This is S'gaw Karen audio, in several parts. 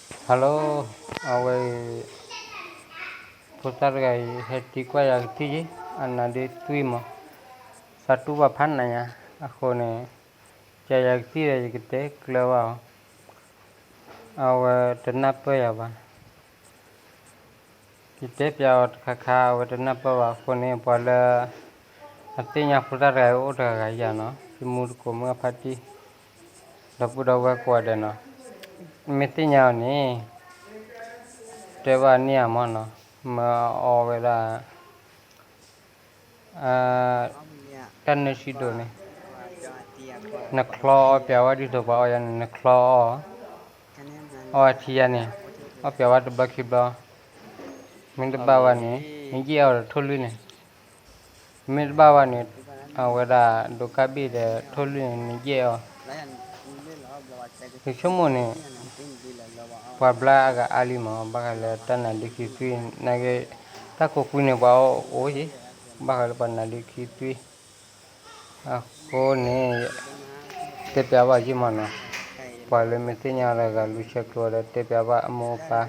Hello, အဝဲအံၤ ဖိသၣ်တဂၤအံၤ ဟဲသံကွၢ်ယၤကသံၣ်ယံၤ, အနါဒ့သွံၣ်မး, သးတူၢ်ဘၣ်ဖးနးညါ, အဃိန့ၣ် ကယၤကသံၣ်ဒီး ယကတဲကျၢၤဘၣ်အီၤ, အဝဲတနၢ်ပၢၢ်ယၤဘၣ်. ယတဲပျးအီၤတခါခါ အဝဲတနၢ်ပၢၢ်ဘၣ်အဃိန့ၣ် ပှၤလၢ အသ့ၣ်ညါဖိသၣ်တဂၤအံၤအိၣ်တဂၤဂၤယၤနီၤ, ယမူတကိးမုၢ်အဖါတံၢ်, ဒီပုၢ်ဒီဝဲၢ်ကိးဂၤဒဲးနီၤ, မ့ၢ်သ့ၣ်ညါအီၤန့ၣ် တဲဘၣ်န့ၢ်ဧါမးနီၤ, မ့ၢ်အီဝဲဒၣ် တၢ်နၢဆံးဒိၣ်န့ၣ်, နချီအီပျးဝဲဒ်သိးပှၤအီယၤန့ၣ် နချီအီ, အီအထံယၤန့ၣ်, အီပျးဝဲတဘျီခံဘျီ, မ့ၢ်တဘၣ်ဝဲန့ၣ် နယဲၢ်အီၤဒီးထိၣ်လွံၢ်န့ၣ်, မ့ၢ်တဘၣ်ဝဲန့ၣ် အဝဲဒၣ်ဒိးကၢ်ဘ့ၣ်ဒီးထိၣ်လွံၢ်န့ၣ် နယဲၢ်အီၤ, ယဆိကမိၣ်န့ၣ် ပှၤဘျါအဂၤအါလံမး, ဘၣ်ဃးလၢတၢ်နါဒ့ခံသွံၣ်န့ၣ်က့, တၢ်ကိးကွံာ်န့ၣ် ပှၤအိၣ်အိၣ်ယံၤ, ဘၣ်ဃးလၢပှၤနါဒ့ခံသွံၣ်, အဃိန့ၣ် တဲပျးဘၣ်ယံၤမးနီၤ, ပှၤလၢမ့ၢ်သ့ၣ်ညါတဂၤ လူၤဆဲးကျိးဒီးတဲပျးဘၣ်အမိၢ်အပၢ်,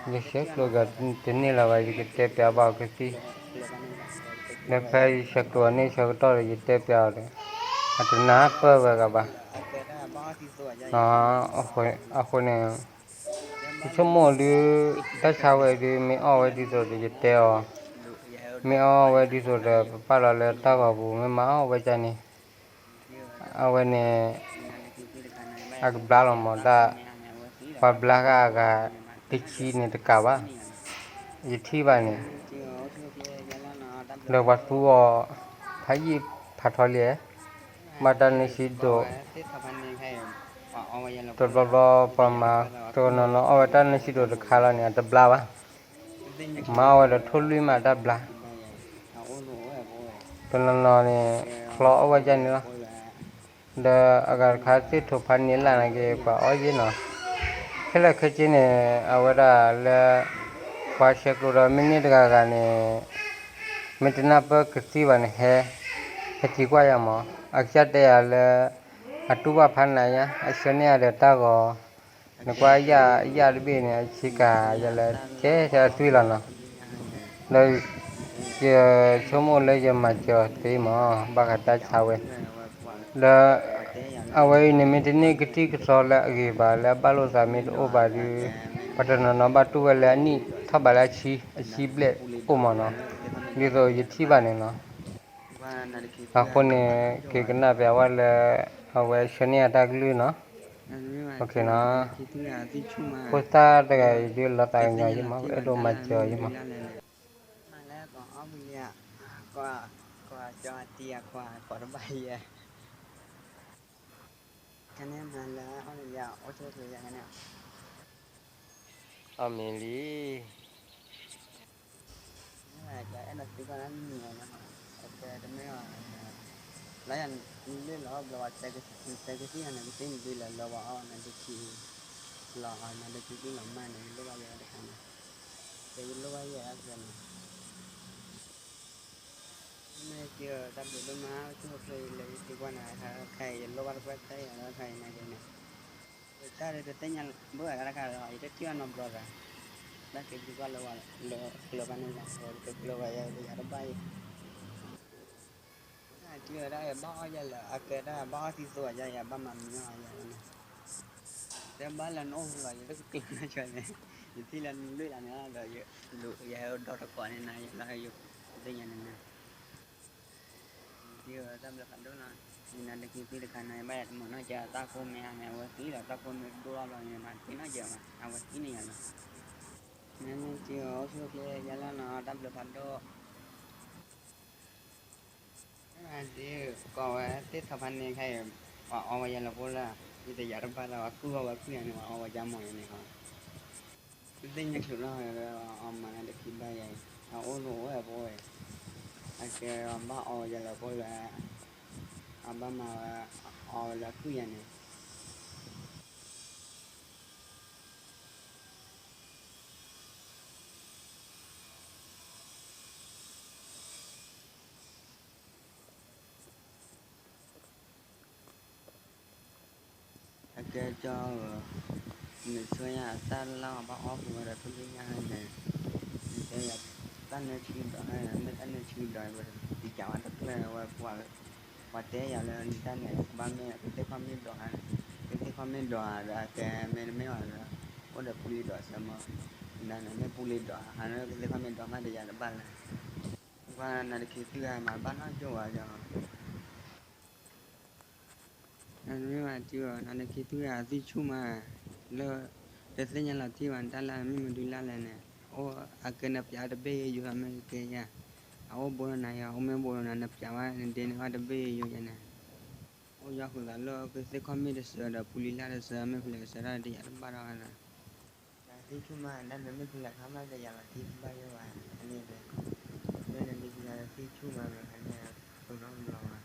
လူၤဆဲးကျိးဂၤတန့ၢ်လၢၤဘၣ် ယကတဲပျးဘၣ်အီၤကသံၣ်, ဒီးဖဲယဆဲးကျိးန့ၢ်ဆၢကတီၢ်ဒီး ယတဲပျးအီၤဒီး အတနၢ်ပၢၢ်ဝဲဂၤဘၣ်, အဃိန့ၣ် ယဆိကမိၣ်ဒုး တၢ်ဆါဝဲဒုး မ့ၢ်အီၣ်ဝဲဒ်သိးဒီး ယတဲအီၤ, မ့ၢ်အီၣ်ဝဲဒ်သိးဒီး ပပာ်လီၤလၢတၢ်ဂီၤပူၤ မ့ၢ်မၤအီၣ်ဝဲဒ်န့ၣ်, အဝဲန့ၣ် အကဘျါလီၤမး တၢ်, ပှၤဘျါဃာ်အဂၤတဆံန့ၣ်တကးဘၣ်, ယထံၣ်ဘၣ်န့ၣ်, ဒီးပှၤသူအီၤ ဖးယံာ်ဖးထီလံ, ဘၣ်တၢ်နၢဆံးဒိၣ် တဘျီဘျီ ပှၤမၤတနီၤနီၤ အီၣ်ဝဲတၢ်နၢဆံးဒိၣ်တခါလီၤန့ၣ် အတဘျါဘၣ်, မၤအီၣ်ဝဲဒီးထိၣ်လွံၢ်မးတၢ်ဘျါ, တနီၤနီၤန့ၣ် ချီအီၣ်ဝဲဒ်န့ၣ်လီၤ, ဒီးအဂၤတခါသ့ၣ်ထိးဖးန့ၢ်လၢ်န့ၣ်က့ၤ ပှၤအီၣ်ယ့ၢ်နီၤ, ခဲလၢာ်ခဲဆ့န့ၣ် အဝဲဒၣ်လၢ ပှၤဆဲးကျိးဒီးမ့ၢ်န့ၢ်တဂၤဂၤန့ၣ် မ့ၢ်တနၢ်ပၢၢ်ကသံၣ်ဘၣ်န့ၣ် ဟဲ, ဟဲသံကွၢ်ယၤမး, အကစၢ်တဲယၤလၢ အတူၢ်ဘၣ်ဖးနးညါ အဆှၢန့ၢ်ယၤဒီးတၢ်ဂီၤ, နကွၢ်ယၣ်ယၣ်တဘ့ၣ်န့ၣ် အဆ့ကၤယၤလၢကဲထဲအသွံၣ်လီၤနီၤ, ဒီး ယဆိကမိၣ်လၢယမၤစၢၤအီၤသ့မး ဘၣ်ဃးတၢ်ဆါဝဲ, ဒီး အဝဲအံၤန့ၣ် မ့ၢ်တန့ၢ်ကသံၣ်ကသီလၢအဂ့ၤဘၣ် လၢအဘၣ်လိာ်သးမ့ၢ်တအိၣ်ဘၣ်ဒီး ပှၤတနီၤနီၤဘၣ်တူၢ်ဝဲလၢအနံၣ်ထီၣ်ဘးလၢအဆံ, အဆံဘျဲၣ်အိၣ်မးနီၤ, ဒ်သိးယထံၣ်ဘၣ်န့ၣ်နီၤ, အဃိန့ၣ် က့ၤကနၣ်ပျးဝဲလၢ အဝဲဆှၢန့ၢ်အတၢ်ကလုၢ်နီၤ, ဖိသၣ်တဂၤအံၤဒုးလီၤသးကညီၤယံမး အဲၣ်ဒိးမၤစၢၤအီၤယံမး မၤလၢကီၢ်အီၣ်ဘှံးလံဧါ, ကီၢ်, ကီၢ်ကၠီအတံၤအခွါ ကိးတဘၣ်ယဲ, ကန့ၣ်မၤလၢအီၣ်လံယၤ အိၣ်ဆိၣ်ဆိၣ်ယၤကန့ၣ်, အီၣ်မ့ၤလံ, မ့ၢ်ဘၣ်ကအဲၣ်ဒိးသံကွၢ်လၢမုၢ်မ့ၢ်လီၤ, အကဲတမ့ၢ်ဘၣ်, လၢယၤလၢလီၤဘျီဝဲ တဲကသံၣ်န့ၣ် ကသံၣ်န့ၣ် ကသံၣ်န့ၣ်ဒုးလၢလၢဝဲအီၣ်နၤဒုးခံ, လီၤနၤဒုးခံသံၣ်လီၤမၢ်န့ၣ် ယလိၣ်ဘၣ်ယဲတခါန့ၣ်, ကဲယလိၣ်ဘၣ်ယဲအကဲန့ၣ် မ့ၢ်က့ၤတၢ်ဘျုးဒိၣ်မး ဆိၣ်ဂ့ၤလၢယသံကွၢ်နၤ ခဲအံၤယလိၣ်ဘၣ်တပှဲၤခဲအံၤလီၤ ခဲအံၤန့ၣ်က့ၤန့ၣ်, တၢ်တသ့ၣ်ညါဘၣ်တခါဒီး ယတထံၣ်ဘၣ်နီတဘျီဘၣ်, တၢ်က့ၤသံကွၢ်လၢဝဲလၢကျၢၤဘၣ်န့ၣ်လီၤ ကျၢၤကျၢၤဘၣ်ယဲ ယတဘၣ်ယဲ ကျၢၤဒၣ်ယဘၣ်အီၣ်ယဲလၢ အကဲဒၣ်ဘၣ်အီၣ်သံသိးယဲ ယဘၣ်မၤမံအီၣ်ယဲန့ၣ်, တဲဘၣ်လၢနအိၣ်လီၤ ယတကကျၢၤနီတခါန့ၣ်, ယထံၣ်လၢနလွံၢ်လၢန့ၣ်ဒီး ယဟဲဒီတကိးန့ၣ်နၤ ယလီၤယသ့ၣ်ညါန့ၣ်နၤ ဒ်တၢ်ဘျုးဖးဒိၣ်နီၤ, နၤဒုးခံသံတခါန့ၣ် ဘၣ်ယၤတမုာ်နီၢ်ကဲ တၢ်ကိးမ့ၢ်အါန့ၣ် အဝဲသံဒီး တၢ်ကိးမ့ၢ်ဒိၣ်ထီၣ်ဘျီန့ၣ် မၤသံနီၢ်ကဲမး အဝဲသံန့ၣ်ယၤလီၤ, မ့ၢ်က့ၤအိၣ်ဆူၣ်အိၣ်ချ့ယဲလီၤနီၤ တၢ်ဘျုးဖးဒိၣ် မ့ၢ်ဒ် ကိးဝဲသ့ၣ်ထီၣ်ဖးန့ၣ်ခဲအံၤ ပှၤအီဝဲယဲလီၤဖိလၢ ယတယာ်တဘၣ်လၢ ပှၤကူၣ်ဘၣ်ဝဲကွံာ်ယၤန့ၣ် ပှၤအီဝဲယါမီၢ်ယဲန့ၣ် သ့ၣ်ညါချုးလီၤ အီမၤလၢတခံဘၣ်ယဲ အအိၣ်လိာ်ဝဲဖိဝဲ အကဲဘၣ်အီဝဲယဲလီၤဖိလၢ အဘၣ်မၤဝဲ အီဝဲလၢကွံာ်ယၤန့ၣ် အကဲကၠီဧၢ, နဆှၢယၤတၢ်လၢအဘၣ်အီၣ်ပူၤဝဲဒီး ဖုလံၢ်ညါဟါန့ၣ်, နတဲယၤတၢ်နၢဆံဒီးဟါန့ၣ်, မ့ၢ်တၢ်နၢဆံဒီး ဝဲတကးဝဲတဖျၢၣ်ဝဲပှၤ, ပှၤတဲယၤလၢနတၢ်န့ၣ် ကဘၣ်မ့ၢ်ကသ့ၣ်ခီၣ်မ့ၢ်ဒီးဟါန့ၣ်, ကသ့ၣ်ခီၣ်မ့ၢ်ဒီးဧါဒီး အကဲမ့ၢ်တမ့ၢ်ဘၣ်ဒီး အိၣ်ဒီးပူလံဒီးစၢၤမး, နမ့ၢ်ပူလံဒီးဟါန့ၣ် ကသ့ၣ်ခီၣ်မ့ၢ်ဒီးမးတယၤတဘၣ်လၢၤ, ပှၤနၤတခ့သွံၣ်ဂၤမၤဘၣ်နီၢ်ကၠိဝဲဒီး နမ့ၢ်ဘၣ်တံၢ်အီၤ နၤနခ့သွံၣ်ဂၤအသွံၣ်ဆူၣ်မး, လၢ တသ့ၣ်ညါလီၤတံၢ်ဘၣ် နတၢ်လၢမ့ၢ်မနုၤလၢ်လဲၣ်န့ၣ်, အအိၣ်အကဲနပျးတဘ့ၣ်ယိယိမ့ၢ်ကကဲယၤ, အအိၣ်ဘိနၤယၤ အအိၣ်မ့ၢ်ဘိနၤ နပျးဝဲနဒ့န့ၢ်ဘၣ်တဘ့ၣ်ယိယိယၤန့ၣ်, အိၣ်ယီၤဃုာ်သးလၢကသ့ၣ်ခီၣ်မ့ၢ်တစၢၤဒီးပူလံလၢ်တစၢၤ မ့ၢ်ဖဲလဲၣ်ကစၢၤတၢ်တယၤတဘၣ်ဒီးဝဲဒီး နၤသံဆူၣ်မး နၤမ့ၢ်ဖဲလဲၣ်ခါမးတယၤလီၤတံၢ်ဘၣ်ယိဘၣ်, ဖဲန့ၣ်ဒီး လၢနဒ့ဖဲလဲၣ်သံဆူၣ်မး မ့ၢ်ဖဲန့ၣ် ပနီတဘျီမး